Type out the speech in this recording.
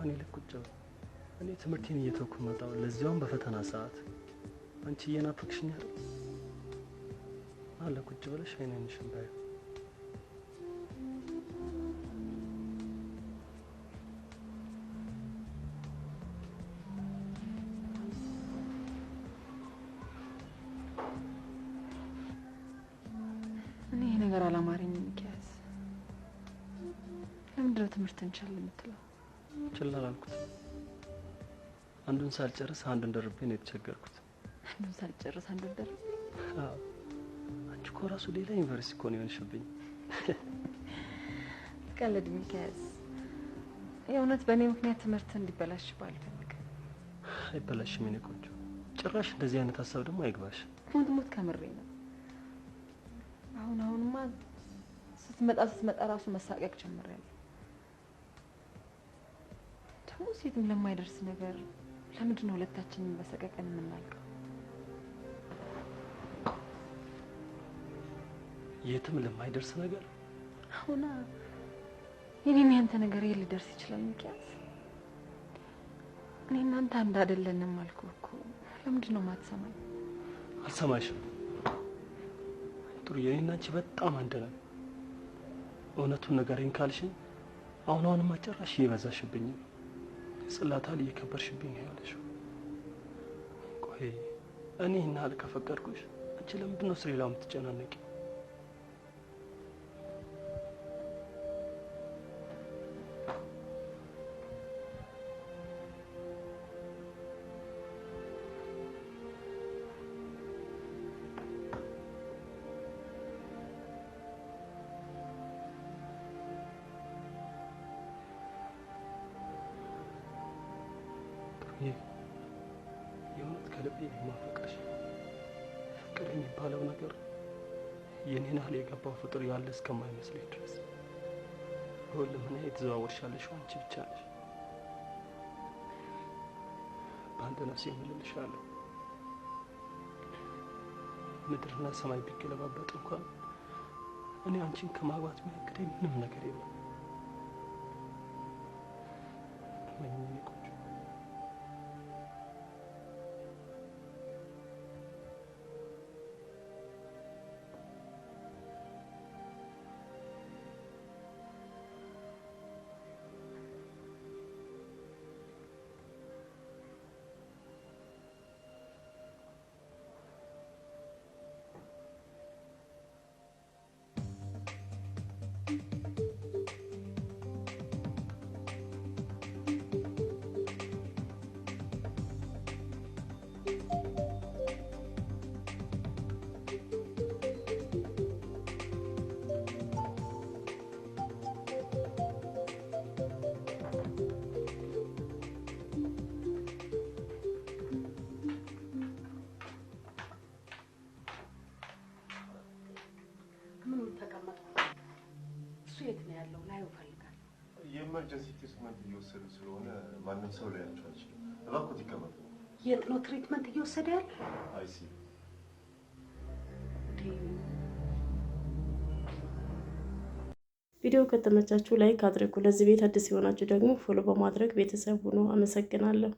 በእኔ ልክ ቁጭ በይ። እኔ ትምህርቴን እየተውኩ መጣሁ፣ ለዚያውም በፈተና ሰዓት። አንቺ እየናፈቅሽኝ አይደል? አለ ቁጭ ብለሽ አይን አይንሽን በይው። እኔ ይሄ ነገር አላማረኝም ሚኪያስ። ለምንድን ነው ትምህርትን ቸል የምትለው? ችላ አላልኩት። አንዱን ሳልጨርስ አንዱን ደርቤ ነው የተቸገርኩት። አንዱን ሳልጨርስ አንዱን ደርቤ። አዎ፣ አንቺ እኮ ራሱ ሌላ ዩኒቨርሲቲ እኮ ነው የሆንሽብኝ። ትቀልድ ሚኪያስ። የእውነት በእኔ ምክንያት ትምህርት እንዲበላሽብህ አልፈልግም። አይበላሽም የኔ ቆንጆ። ጭራሽ እንደዚህ አይነት ሀሳብ ደግሞ አይግባሽ። ሞት ሞት ከምሬ ነው። አሁን አሁንማ ስትመጣ ስትመጣ ራሱ መሳቀቅ ጀምሬያለሁ። ደግሞ ሴትም ለማይደርስ ነገር ለምንድን ነው ሁለታችንን በሰቀቀን የምናልቀው? የትም ለማይደርስ ነገር አሁና የኔና ያንተ ነገር የት ሊደርስ ይችላል ሚኪያስ? እኔ እናንተ አንድ አይደለንም አልኩህ እኮ። ለምንድን ነው የማትሰማኝ? አልሰማሽም። ጥሩ የኔና አንቺ በጣም አንድ ነን። እውነቱን ንገረኝ ካልሽኝ አሁን አሁንማ ጭራሽ እየበዛሽብኝ ነው። ጽላታል እየከበርሽብኝ ነው ያለሽው። ቆይ እኔ ይህን ያህል ከፈቀድኩሽ አንቺ ለምንድን ነው ስለሌላው የምትጨናነቂው? ጥሩዬ የእውነት ከልቤ ነው የማፈቅርሽ። ፍቅር የሚባለው ነገር የኔን ያህል የገባው ፍጡር ያለ እስከማይመስለኝ ድረስ በሁለመናዬ የተዘዋወርሽ ያለሽው አንቺ ብቻ ነሽ። በአንድ ነፍሴ እምልልሻለሁ፣ ምድርና ሰማይ ቢገለባበጥ እንኳን እኔ አንቺን ከማግባት የሚያግደኝ ምንም ነገር የለም። እመኚኝ የኔ ቆንጆ። ምኑን ተቀመጥኩ? እሱ የት ነው ያለው? ላየው እፈልጋለሁ። የ emergency treatment እየወሰዱ ስለሆነ ማንም ሰው ሊያያቸው አይችልም። እባክዎት ይቀመጡ። የት ነው treatment እየወሰደ ያለ? ICU። ቪዲዮ ከተመቻችሁ like አድርጉ። ለዚህ ቤት አዲስ የሆናችሁ ደግሞ follow በማድረግ ቤተሰብ ሁኑ። አመሰግናለሁ።